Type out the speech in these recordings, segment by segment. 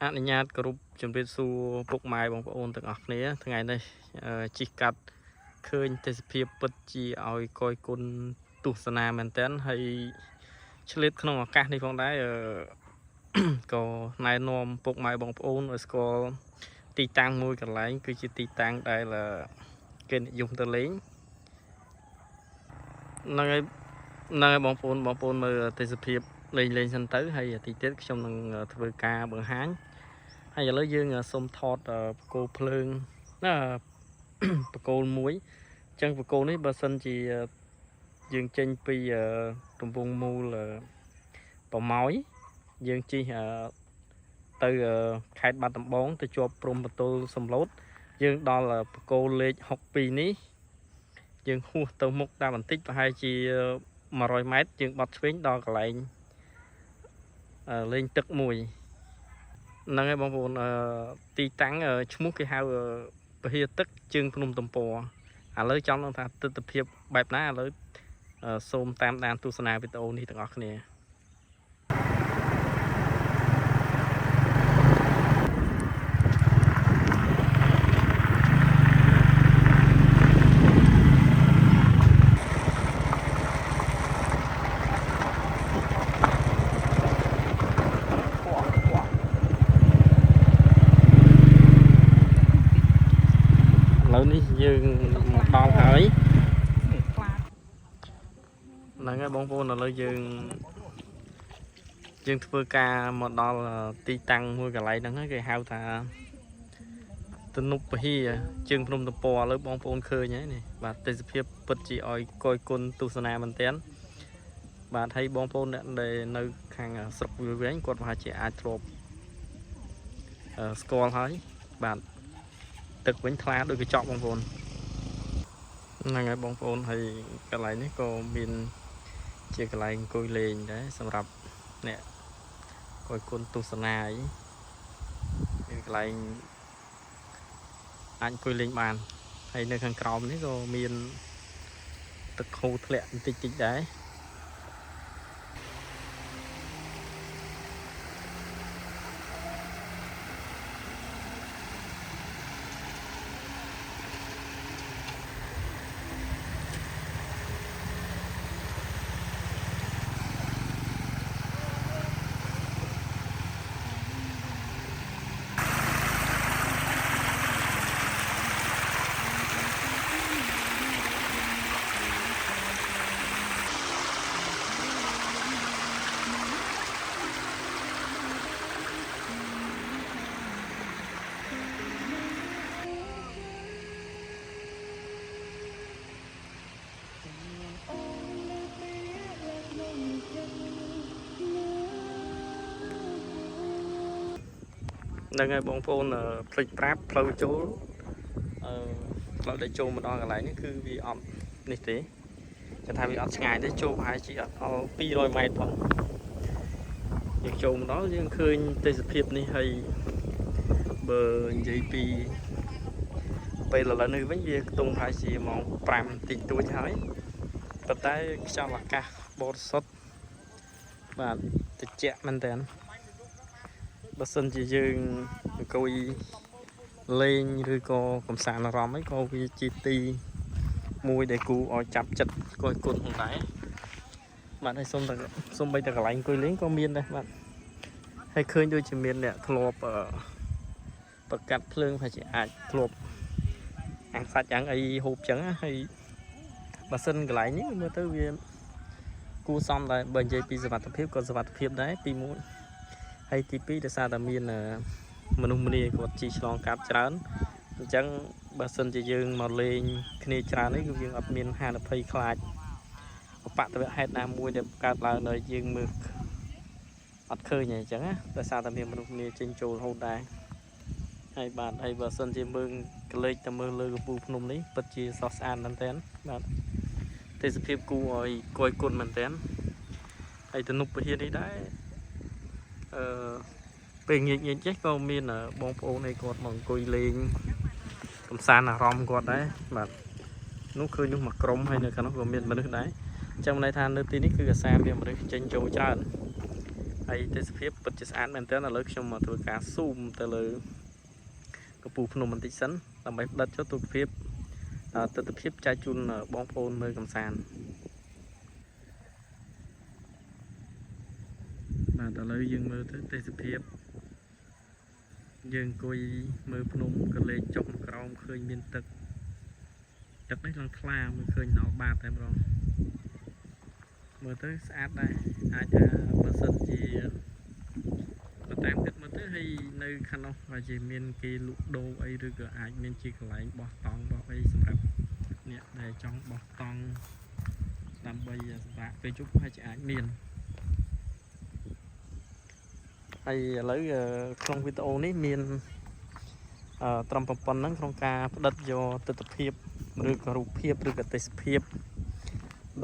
អនុញ្ញាតគោរពជំរាបសួរពុកម៉ែបងប្អូនទាំងអស់គ្នាថ្ងៃនេះជិះកាត់ឃើញទេសភាពពិតជាឲ្យកយគុណទស្សនាមែនទែនហើយឆ្លៀតក្នុងឱកាសនេះផងដែរក៏ណែនាំពុកម៉ែបងប្អូនឲ្យស្គាល់ទីតាំងមួយកន្លែងគឺជាទីតាំងដែលគេនិយមទៅលេងហ្នឹងហើយហ្នឹងហើយបងប្អូនបងប្អូនមើលទេសភាពលេងលេងសិនទៅហើយទីទៀតខ្ញុំនឹងធ្វើការបង្ហាញ ហើយឥឡូវយើងសូមថតបកគោភ្លើងណា បកគោលមួយអញ្ចឹងបកគោលនេះបើសិនជាយើងចេញពីកំពង់មូលប្រម៉ោយយើងជិះទៅខេត្តបាត់ដំបងទៅជាប់ព្រំប្រទល់សំឡូតយើងដល់បកគោលលេខ62នេះយើងហួសទៅមុខតាមបន្តិចប្រហែលជា100ម៉ែត្រយើងបត់ឆ្វេងដល់កន្លែងលេងទឹកមួយ ហ្នឹងហើយបងប្អូនទីតាំងឈ្មោះគេហៅពហិទឹកជើងភ្នំទំពរឥឡូវចង់ដឹងថាទស្សនភាពបែបណាឥឡូវសូមតាមដានទស្សនាវីដេអូនេះទាំងអស់គ្នាឥឡូវនេះយើងមកដល់ហើយហ្នឹងហើយបងប្អូនឥឡូវយើងយើងធ្វើការមកដល់ទីតាំងមួយកន្លែងហ្នឹងហើយគេហៅថាទំនប់ពហិជើងភ្នំទំពរឥឡូវបងប្អូនឃើញហើយនេះបាទទេសភាពពិតជាឲ្យកយគុណទស្សនាមែនទែនបាទហើយបងប្អូនអ្នកដែលនៅខាងស្រុកវាលវែងគាត់ប្រហែលជាអាចធ្លាប់ស្គាល់ហើយបាទទឹកវិញថ្លាដូចកញ្ចក់បងប្អូន ហ្នឹងហើយបងប្អូនហើយកន្លែងនេះក៏មានជាកន្លែងអង្គុយលេងដែរសម្រាប់អ្នកអង្គុយគុណទស្សនាអីមានកន្លែងអាចអង្គុយលេងបានហើយនៅខាងក្រោមនេះក៏មានទឹកខូធ្លាក់បន្តិចតិចដែរហ្នឹងហើយបងប្អូនភ្លេចប្រាប់ផ្លូវចូលអឺផ្លូវដែលចូលមកដល់កន្លែងនេះគឺវាអត់នេះទេគេថាវាអត់ឆ្ងាយទេចូលប្រហែលជាអត់ដល់200ម៉ែត្រផងយើងចូលមកដល់យើងឃើញទេសភាពនេះហើយបើនិយាយពីពេលឥឡូវនេះវិញវាខ្ទង់ប្រហែលជាម៉ោង5តិចតួចហើយប៉ុន្តែខ្យល់អាកាសបរិសុទ្ធបាទត្រជាក់មែនតើបើសិនជាយើងអង្គុយលេងឬក៏កំសាន្តអារម្មណ៍អីក៏វាជាទីមួយដែលគូឲ្យចាប់ចិត្តគយគុណផងដែរបាទហើយសូមតែសូមបីតែកន្លែងអង្គុយលេងក៏មានដែរបាទហើយឃើញដូចជាមានអ្នកធ្លាប់ប្រកាត់ភ្លើងប្រហែលជាអាចធ្លាប់អាំងសាច់អាំងអីហូបចឹងណាហើយបើសិនកន្លែងនេះមើលទៅវាគួរសមដែរបើនិយាយពីសុវត្ថិភាពក៏សុវត្ថិភាពដែរទី1ហើយទី2ដោយសារតែមានមនុស្សម្នាគាត់ជិះឆ្លងកាត់ច្រើនអញ្ចឹងបើសិនជាយើងមកលេងគ្នាច្រើននេះគឺយើងអត់មានហានិភ័យខ្លាចឧបទ្ទវហេតុណាមួយដែលកើតឡើងដល់យើងមើលអត់ឃើញទេអញ្ចឹងណាដោយសារតែមានមនុស្សម្នាចេញចូលរហូតដែរហើយបាទហើយបើសិនជាមើលកលេចទៅមើលលើកំពូលភ្នំនេះពិតជាស្រស់ស្អាតមែនទែនបាទទេសភាពគួរឲ្យកយគុណមែនទែនហើយទំនប់ពហិនេះដែរអឺពេលងាកងាកចេះក៏មានបងប្អូនអីគាត់មកអង្គុយលេងកំសាន្តអារម្មណ៍គាត់ដែរបាទនោះឃើញនោះមួយក្រុមហើយនៅខាងនោះក៏មានមនុស្សដែរអញ្ចឹងមានន័យថានៅទីនេះគឺអាសាមានមនុស្សចេញចូលច្រើន ហើយទេសភាពពិតជាស្អាតមែនទែនឥឡូវខ្ញុំមកធ្វើការ zoom ទៅលើកំពូលភ្នំបន្តិចសិនដើម្បីផ្ដិតចូលទូភាពអឺទស្សនភាពចែកជូនបងប្អូនមើលកំសាន្តបាទឥឡូវយើងមើលទៅទេសភាពយើងអង្គុយមើលភ្នំក៏លេខចុះមកក្រោមឃើញមានទឹកទឹកនេះឡើងថ្លាមើលឃើញដល់បាតតែម្ដងមើលទៅស្អាតដែរអាចថាបើសិនជាបើតាមគិតមើលទៅហើយនៅខាងនោះបើជាមានគេលក់ដូរអីឬក៏អាចមានជាកន្លែងបោះតង់បោះអីសម្រាប់អ្នកដែលចង់បោះតង់ដើម្បីសម្រាប់ពេលជប់ហើយជាអាចមាន ហើយឥឡូវអឺក្នុងវីដេអូនេះមានអឺត្រឹមប៉ុណ្្នឹងក្នុងការផ្ដិតយកទស្សនភាពឬក៏រូបភាពឬក៏ទេសភាព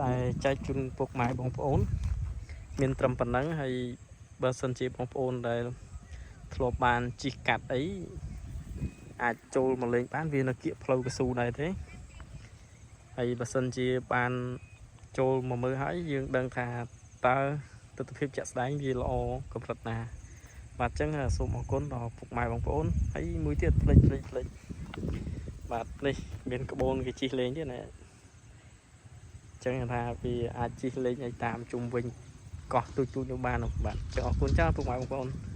ដែលចែកជូនពុកម៉ែបងប្អូន មានត្រឹមប៉ុណ្្នឹងហើយបើសិនជាបងប្អូនដែលធ្លាប់បានជិះកាត់អីអាចចូលមកលេងបានវានៅគៀកផ្លូវកស៊ូដែរទេហើយបើសិនជាបានចូលមកមើលហើយយើងដឹងថាតើទស្សនភាពជាក់ស្ដែងវាល្អកម្រិតណា បាទអញ្ចឹងសូមអរគុណដល់ពុកម៉ែបងប្អូនហើយមួយទៀតភ្លេចភ្លេចភ្លេចបាទនេះមានក្បូនគេជិះលេងទៀតណាអញ្ចឹងថាវាអាចជិះលេងឲ្យតាមជុំវិញកោះទូចទូចនោះបានបាទអញ្ចឹងអរគុណច្រើនពុកម៉ែបងប្អូន។